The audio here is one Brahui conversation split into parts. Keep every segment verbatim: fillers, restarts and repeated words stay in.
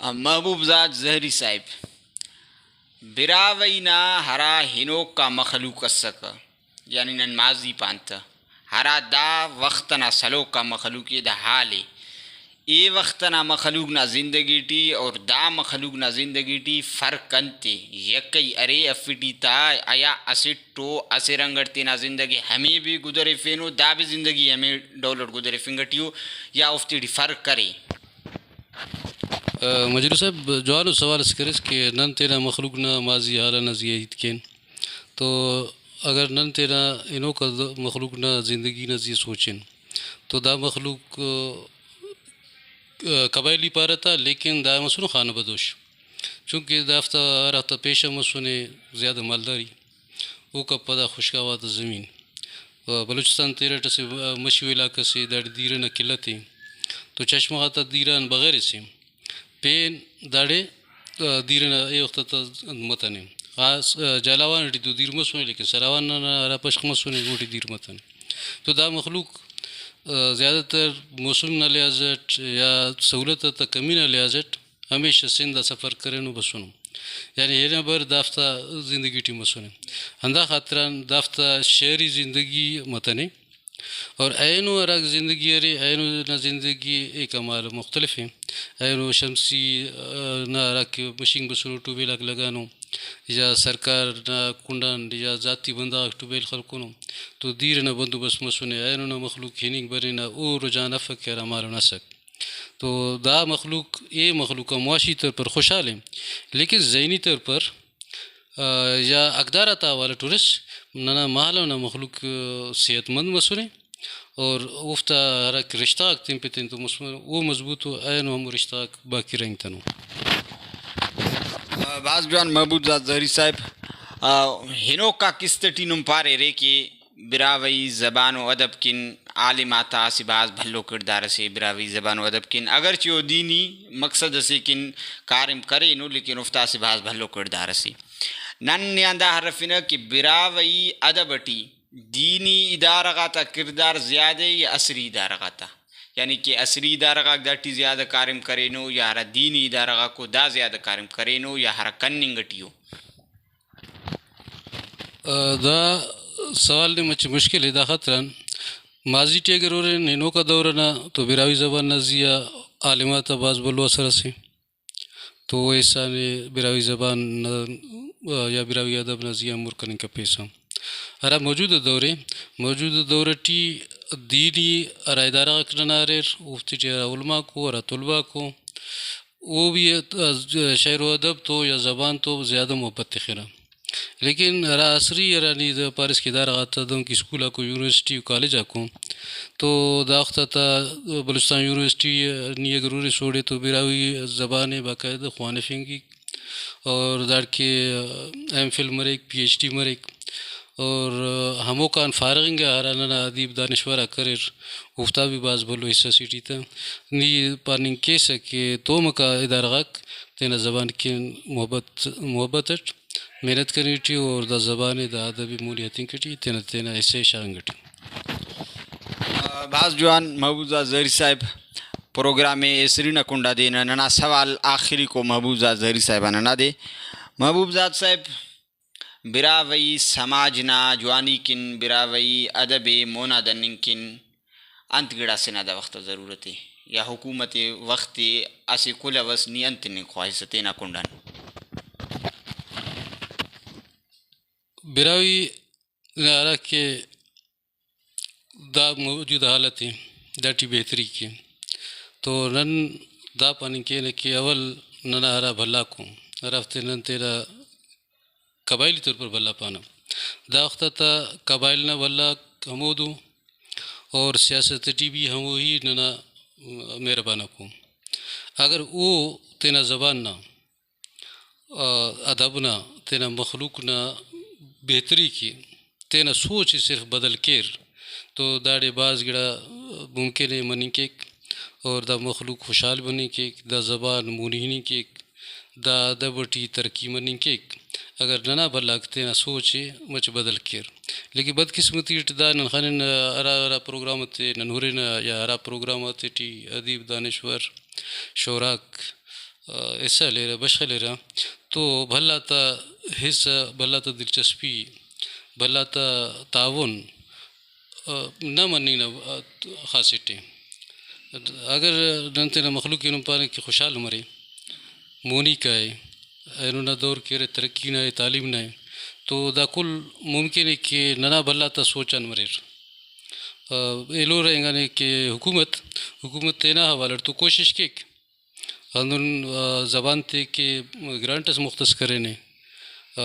محبوب زاد زہری صاحب، براہوئی نا ہرا ہنوکا مخلوق اسکہ، یعنی نن ماضی پان تہ، ہرا دا وخت ئنا سلوک آ مخلوق ءِ، دا حال ءِ۔ اے وخت ئنا مخلوق نا زندگی ٹی اور دا مخلوق نا زندگی ٹی فرق انت ءِ؟ یکئی ارے افٹی تا، یا اسٹ او اسہ رنگ اٹ تینا زندگی ہمے بھی گزریفینو، دا بھی زندگی ہمے ڈول اٹ گزریفنگ ٹی او، یا اوفتے ٹی فرق ارے؟ آ، مجروح صاحب، جوانو سوال اس کریس کہ نن تینا مخلوق نا ماضی حال ئنا زیہا ہیت کین، تو اگر نن تینا ہنوکا مخلوق نا زندگی نا زیہا سوچن، تو دا مخلوق، آ، قبائلی پارہ تا، لیکن دا مسنو خانہ بدوش، چونکہ دافتا ہرافتا پیشہ مسنے زیادہ مالداری، اوکا پدا خشکاوات زمین۔ و بلوچستان تیرٹ اسہ مشو علاقہ سے، داڑے دیر ئنا قلت ءِ، تو چشمہ غاتا دیر آن بغیر اسے پین داڑے، آ، دیر ئنا اے وخت تا متنے۔ خاص، آ، جھالاوان ٹی تو دیر مسنے، لیکن سراوان نا ہرا پشخ مسنے، اوٹی دیر متنے۔ تو دا مخلوق، آ، زیادہ تر موسم نا لحاظ اٹ یا سہولت تا کمی نا لحاظ اٹ ہمیشہ سندھ آ سفر کرینو بسنو، یعنی ہن بر دافتا زندگی ٹی مسنے۔ ہندا خاطران دافتا شہری زندگی متنے۔ اور اینو ہرا زندگی ارے، اینو نا زندگی ایک ہمارا مختلف ءِ۔ اینو شمسی، آ، نا ہرا کہ مشینک بسنو، ٹیوب ویل آک لگانو، یا سرکار نا کنڈان یا ذاتی بندغ آک ٹیوب ویل خلکنو، تو دیر ئنا بندوبست مسنے، اینو نا مخلوق ہننگ بننگ نا او رجحان افک کہ ہرا مالو نسک۔ تو دا مخلوق، اے مخلوق آ معاشی طور پر خوشحال ءِ، لیکن ذہنی طور پر، آ، یا اقدار آتا حوالہ ٹورس ننا مالو نا مخلوق، آ، صحت مند مسنے اور اوفتا ہرا کہ رشتہ غاک تین پہ تین تو مسنے، او مضبوط ءُ، اینو ہمو رشتہ غاک باقی رہینگتنو۔ آ، بھاز جوان محبوب زاد زہری صاحب۔ آ، ہنوکا قسط ٹی نم پاریرے کہ براہوئی زبان و ادب کن عالم آتا اسہ بھاز بھلو کڑدار اسے براہوئی زبان و ادب کن، اگرچہ او دینی مقصد اسے کن کاریم کرینو، لیکن اوفتا اسہ بھاز بھلو کڑدار اسے۔ نن نے آن دا ہرفنہ کہ براہوئی ادب ٹی دینی ادارہ غاتا کڑدار زیادہ ءِ یا عصری ادارہ غاتا؟ یعنی کہ عصری ادارہ غاک داٹی زیادہ کاریم کرینو یا ہرا دینی ادارہ غاکو دا زیادہ کاریم کرینو یا ہرا کننگ ٹی ءُ؟ آ، دا سوال نے مچہ مشکل ءِ، دا خاطران ماضی ٹی اگر ہُرن، ہنوکا دور ئنا تو براہوئی زبان نا زیہا عالم آتا بھاز بھلو اثر اسے، تو او احسان ءِ براہوئی زبان نا یا براہوئی ادب نا زیہا مر کننگ کپیسہ۔ ہرا موجودہ دور ءِ، موجودہ دور ٹی دینی ہرا ادارہ غاک ننا اریر، اوفتے ٹی ہرا علماء کو، ہرا طلباء کو، او بھی شعر و ادب تو یا زبان تو زیادہ محبت تخرہ۔ لیکن ہرا عصری، ہرا نی دا پاریس کہ ادارہ غاتا، دہنکہ اسکول آکو، یونیورسٹی و کالج آکو، تو دا وخت آتا بلوچستان یونیورسٹی نی اگر ہُرس اوڑے تو براہوئی زبان ءِ باقاعدہ خوانفنگک اور داڑکہ ایم فل مریک، پی ایچ ڈی مریک۔ اور ہموکان فارغ انگا ہرا ننا ادیب دانشور آک اریر، اوفتا بھی بھاز بھلو حصہ سے ٹی تہ۔ نی پاننگ کیسہ کہ تومکا ادارہ غاک تینا زبان کن محبت، محبت اٹ محنت کننگ ٹی ءُ اور دا زبان ءِ، دا ادب ءِ مونی ہتنگ ٹی تینا، تینا حصہ ءِ شاغنگ ٹی۔ آ، بھاز جوان محبوب زاد زہری صاحب، پروگرام ایسری نا کنڈا دے ننا سوال آخری کو محبوب زاد زہری صاحب آ ننا دے۔ محبوب زاد صاحب، براہوئی سماج نا جوانی کن، براہوئی ادب ءِ مونا دننگ کن انت گڑاسے نا دا وخت آ ضرورت ءِ، یا حکومت ءِ وخت ءِ اسہ کلہو اس نی انت تننگ خواہسہ تینا کنڈان؟ براہوئی نا ہرا کہ دا موجودہ حالت ءِ، داٹی بہتری کے، تو نن دا پاننگ کینہ کہ اول ننا ہرا بھلاکو، ہرافتے نن تینا قبائلی طور پر بھلا پانہ۔ دا وخت آتا قبائل نا بھلاک ہمودو اور سیاست ٹی بھی ہمو ہی ننا مہربانکو۔ اگر او تینا زبان نا، آ، ادب نا، تینا مخلوق نا بہتری کے تینا سوچ ءِ صرف بدل کیر تو داڑے بھاز گڑا ممکن ءِ مننگ کیک اور دا مخلوق خوشحال بننگ کیک، دا زبان مونی ہننگ کیک، دا ادب ٹی ترقی مننگ کیک، اگر ننا بھلاک تینا سوچ ءِ مچ بدل کیر۔ لیکن بدقسمتی اٹ دا نن خننہ، ہرا ہرا پروگرام تے نن ہرنہ یا ہرا پروگرام آتے ٹی ادیب دانشور شعراک حصہ ہلیرہ، بشخ ہلیرہ، تو بھلا تا حصہ، بھلا تا دلچسپی، بھلا تا تعاون، آ، نہ مننگ نا، آ، خاسٹ ءِ۔ اگر نن تینا مخلوق ءِ نن پانہ کہ خوشحال مرے، مونی کائے، اینو نا دور کہ ارے ترقی نا ءِ، تعلیم نا ءِ، تو دا کل ممکن ءِ کہ ننا بھلا تا سوچ آن مریر۔ آ، ایلو رہینگانے کہ حکومت، حکومت تینا حوالہ اٹ تو کوشش کیک، ہندن، آ، زبان تے کہ گرانٹ اس مختص کرینے، آ،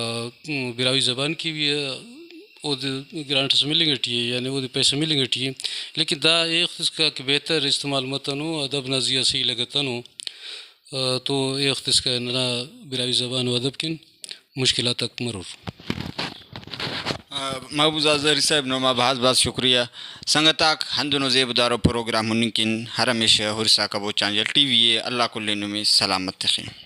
براہوئی زبان کہ بھی، آ، اودے گرانٹ اس ملنگ ٹی ءِ، یعنی اودے پیسہ ملنگ ٹی ءِ، لیکن دا ایخت اسکا کہ بہتر استعمال متنو، ادب نا زیہا صحیح لگتنو، آ، تو ایخت اسکا ننا براہوئی زبان و ادب کن مشکلات آک مرور۔ آ، محبوب زہری صاحب، نما بھاز بھاز شکریہ۔ سنگت آک، ہندنو زیبدارو پروگرام ہننگ کن ہر ہمیشہ ہرسا کبو چانجل ٹی وی ءِ۔ اللہ کل ءِ نمے سلامت تخے۔